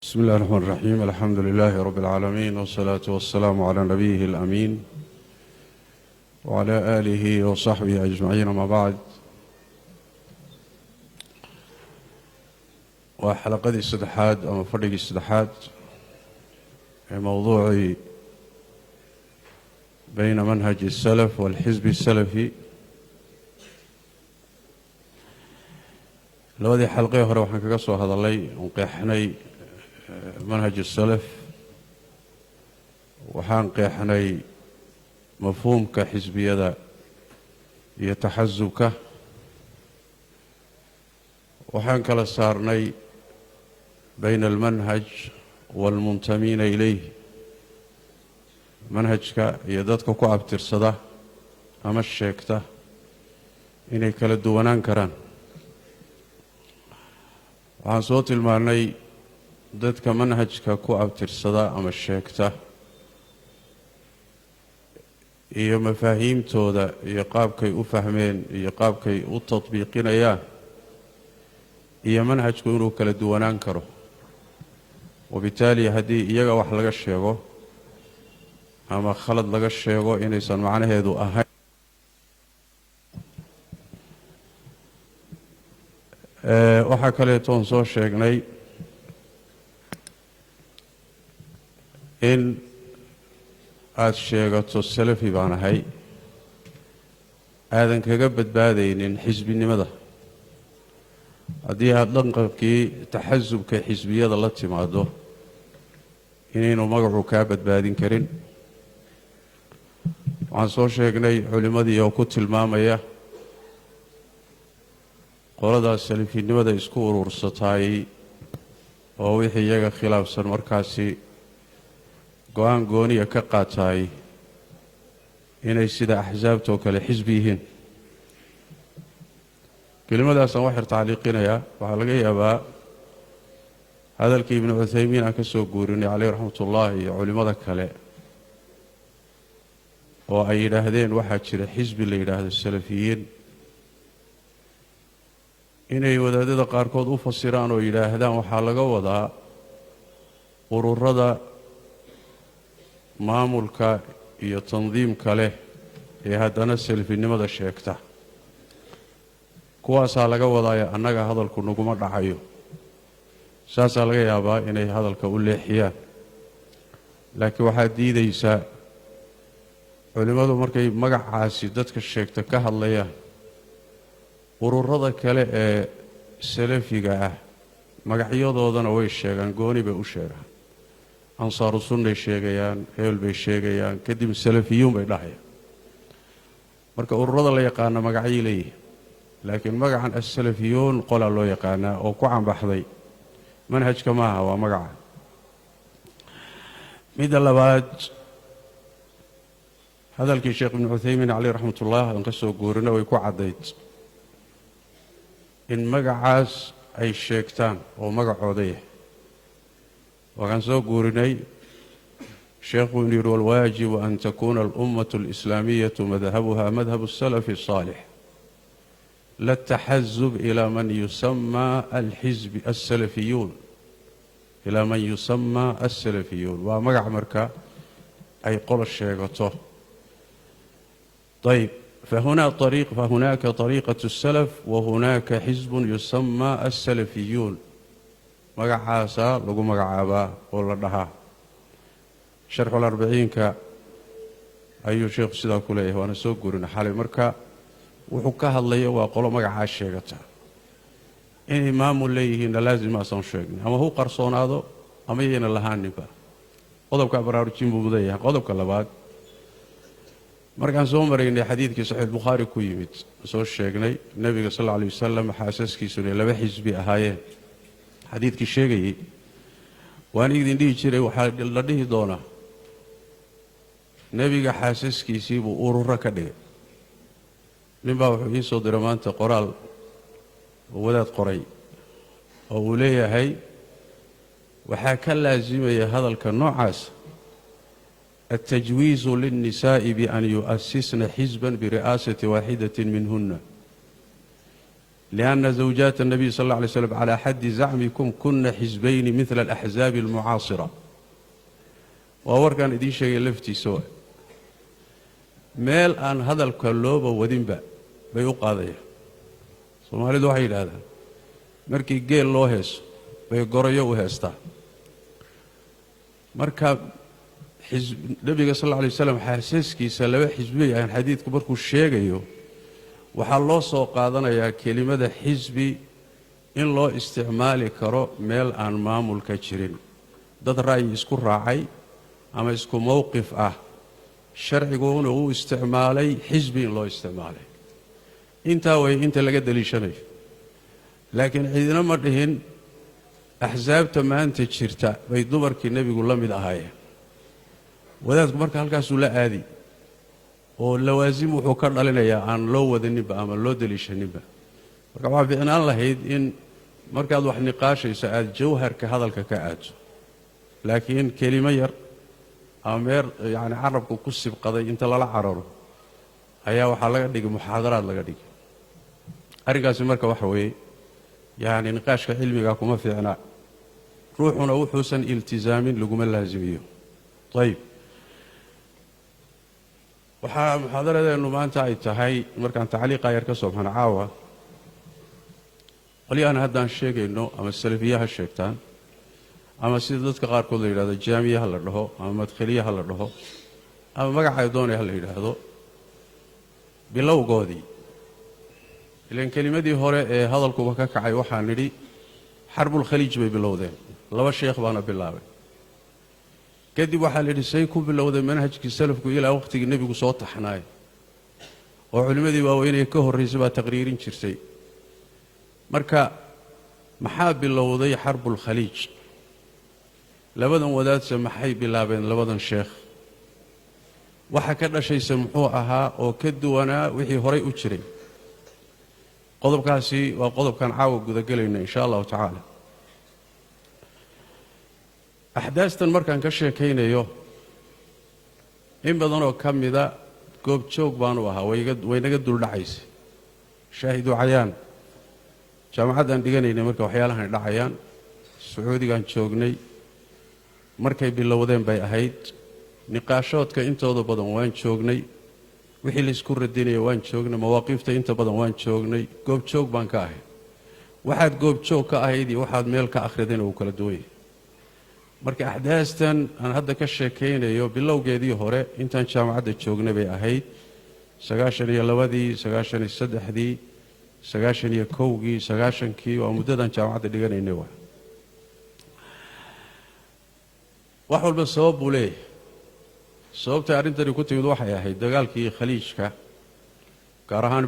بسم الله الرحمن الرحيم، الحمد لله رب العالمين، والصلاة والسلام على نبيه الأمين وعلى آله وصحبه أجمعين، ما بعد. Waa xalaqadii saddexaad ama fadhigii saddexaad ee mowduucii bayna manhaji الsalaf walxisbi الsalafi. Labadii xalqee hore waxaan kaga soo hadalay oon qeexnay manhaj الsalaf, waxaan qeexnay mafhuumka xisbiyada iyo taxasubka, waxaan kala saarnay bayna almanhaj waalmuntamiina ilayh, manhajka iyo dadka ku abtirsada ama sheegta inay kala duwanaan karaan. Waxaan soo tilmaannay dadka manhajka ku abtirsada ama sheegta iyo mafaahiimtooda iyo qaabkay u fahmeen iyo qaabkay u tadbiiqinayaan iyo manhajku inuu kala duwanaan karo, wabitaali haddii iyaga wax laga sheego ama khalad laga sheego inaysan macnaheedu ahayn. Waxaa kaleetoon soo sheegnay in aada sheegato salafi baan ahay aadan kaga badbaadaynin xisbinimada haddii aada dhaqankii taxasubka xisbiyada la timaado, inaynu magacu kaa badbaadin karin. Waxaan soo sheegnay culimmadii oo ku tilmaamaya qoladaas salafinimada isku urursataay oo wixii iyaga khilaafsan markaasi go-aan gooniya ka qaataay inay sida axsaabtoo kale xisbi yihiin. Kelimadaasaan waxyar tacliiqinayaa. Waxaa laga yaabaa hadalkii Ibnu Cuthaymiin aan ka soo guurinay caleyh raxmatullahi iyo culimmada kale oo ay yidhaahdeen waxaa jira xisbi la yidhaahdo salafiyiin, inay wadaadada qaarkood u fasiraan oo yidhaahdaan waxaa laga wadaa ururada maamulka iyo tandiimka leh ee haddana salafinimada sheegta, kuwaasaa laga wadaayo, annaga hadalku naguma dhacayo. Saasaa laga yaabaa inay hadalka u leexiyaan, laakiin waxaad diidaysaa culimmadu markay magacaasi dadka sheegta ka hadlayaan, ururada kale ee salafiga ah magacyadoodana way sheegaan, gooni bay u sheegaan. Ansaaru sunnay sheegayaan, heel bay sheegayaan, kadib salafiyuun bay dhahayaan. Marka ururada la yaqaana magacyay leeyihin, laakiin magacan assalafiyuun qolaa loo yaqaanaa oo ku canbaxday, manhajka maaha, waa magaca. Midda labaad, hadalkii Sheekh Ibnu Cuthaymiin caleyh raxmatullah aan ka soo guurina way ku caddayd in magacaas ay sheegtaan oo magacooda yahay. Waxaan soo guurinay sheekhu inuu yidhi: "Walwaajibu an takuuna alummatu alislaamiyatu madhabuha madhabu asalafi asaalix, la taxasub ilaa man yusamaa alxisbi alsalafiyuun, ilaa man yusamaa alsalafiyuun." Waa magac marka ay qolo sheegato. Ayb, fahunaaka طariiqaة الsalaf wahunaaka xisbu yusamaa alsalafiyuun, magacaasaa lagu magacaabaa oo la dhahaa. Sharxularbaciinka ayuu sheekhu sidaa ku leeyahay, waana soo guurina xalay. Marka wuxuu ka hadlaya waa qolo magacaa sheegata, inay maamul leeyihiinna laasimaasaan sheegnay, ama hu qarsoonaado ama yayna lahaaninba. Qodobkaa baraarujin buu mudan yahay. Qodobka labaad, markaan soo maraynay xadiidkii Saxiix Bukhaari ku yimid, soo sheegnay nebiga sal alla alay wasalam xaasaskiisu inay laba xisbi ahaayeen, xadiidkii sheegayey waan idin dhihi jiray, waxaa la dhihi doonaa nebiga xaasaskiisii buu ururo ka dhigay. Ninbaa wuxuu ii soo diray maanta qoraal oo wadaad qoray oo uu leeyahay waxaa ka laasimaya hadalka noocaas altajwiizu lilnisaa'i bian yu'asisna xisban biri'aasati waaxidatin minhunna. Lianna zawjaat annabiy sal alla alay slam calaa xaddi zacmikum kuna xisbayni midla alaxzaabi almucaasira. Waa warkaan idiin sheegay laftiisa wa meel aan hadalka looba wadinba bay u qaadayaan. Soomaalidu waxay yidhaahdaan markii geel loo heeso bay gorayo u heestaa. Marka nebiga sal alla alay waslam xaasaskiisa laba xisbiyay ahayn, xadiidku markuu sheegayo waxaa loo soo qaadanayaa kelimada xisbi in loo isticmaali karo meel aan maamulka jirin, dad ra'yi isku raacay ama isku mowqif ah, sharciguna uu isticmaalay xisbi in loo isticmaalay. Intaa way inta laga deliishanayo, laakiin ciidina ma dhihin axsaabta maanta jirta bay dumarkii nebigu la mid ahaayeen. Wadaadku marka halkaasuu la aadi oo lawaasim wuxuu ka dhalinayaa aan loo wadaninba ama loo deliishaninba. Marka waxaa fiicnaan lahayd in markaad wax niqaashayso aada jawharka hadalka ka aado, laakiin kelimo yar ama meer yacni carabku ku sibqaday inta lala cararo ayaa waxaa laga dhigay muxaadaraad laga dhigay arrinkaasi. Marka waxa weeye yacni niqaashka cilmiga kuma fiicna, ruuxuna wuxuusan iltisaamin laguma laasimiyo. Ayib, waxaa muxaadaradeennu maanta ay tahay, markaan tacliiqa yar ka soo baxno caawa, qolyahan haddaan sheegayno ama salafiye ha sheegtaan ama sida dadka qaarkood la yidhahdo jaamiye ha la dhaho ama madkheliye ha la dhaho ama magacay doonay ha la yidhaahdo, bilowgoodii ilaan kelimadii hore ee hadalkuba ka kacay waxaan nidhi xarbulkhaliij bay bilowdeen, laba sheekh baana bilaabay. Kadib waxaa la yidhi say ku bilowday manhajkii salafku ilaa wakhtigii nebigu soo taxnaay oo culimmadii waaweynee ka horraysay baa taqriirin jirtay. Marka maxaa bilowday xarbulkhaliij? Labadan wadaadse maxay bilaabeen? Labadan sheekh waxa ka dhashayse muxuu ahaa oo ka duwanaa wixii horay u jiray? Qodobkaasi waa qodobkaan caawa gudagelayna insha allahu tacaala. Axdaastan markaan ka sheekaynayo in badanoo ka mida goobjoog baanu ahaa, waynaga duldhacaysay, shaahidu cayaan. Jaamacaddaan dhiganaynay marka waxyaalahan dhacayaan, Sacuudigaan joognay markay bilowdeen bay ahayd. Niqaashoodka intooda badan waan joognay, wixii laysku radinaya waan joognay, mawaaqiifta inta badan waan joognay, goobjoog baan ka ahayd. Waxaad goobjoog ka ahayd iyo waxaad meel ka akhridayna wuu kala duwan yahay. Marka axdaastan aan hadda ka sheekaynayo bilowgeedii hore intaan jaamacadda joognay bay ahayd, 92-dii, 93-dii, 91-kii, 90-kii, waa muddadaan jaamacadda dhiganaynay. Waa wax walba sabab buu leeyahay. Sababtay arrintani ku timid waxay ahayd dagaalkii Khaliijka, gaar ahaan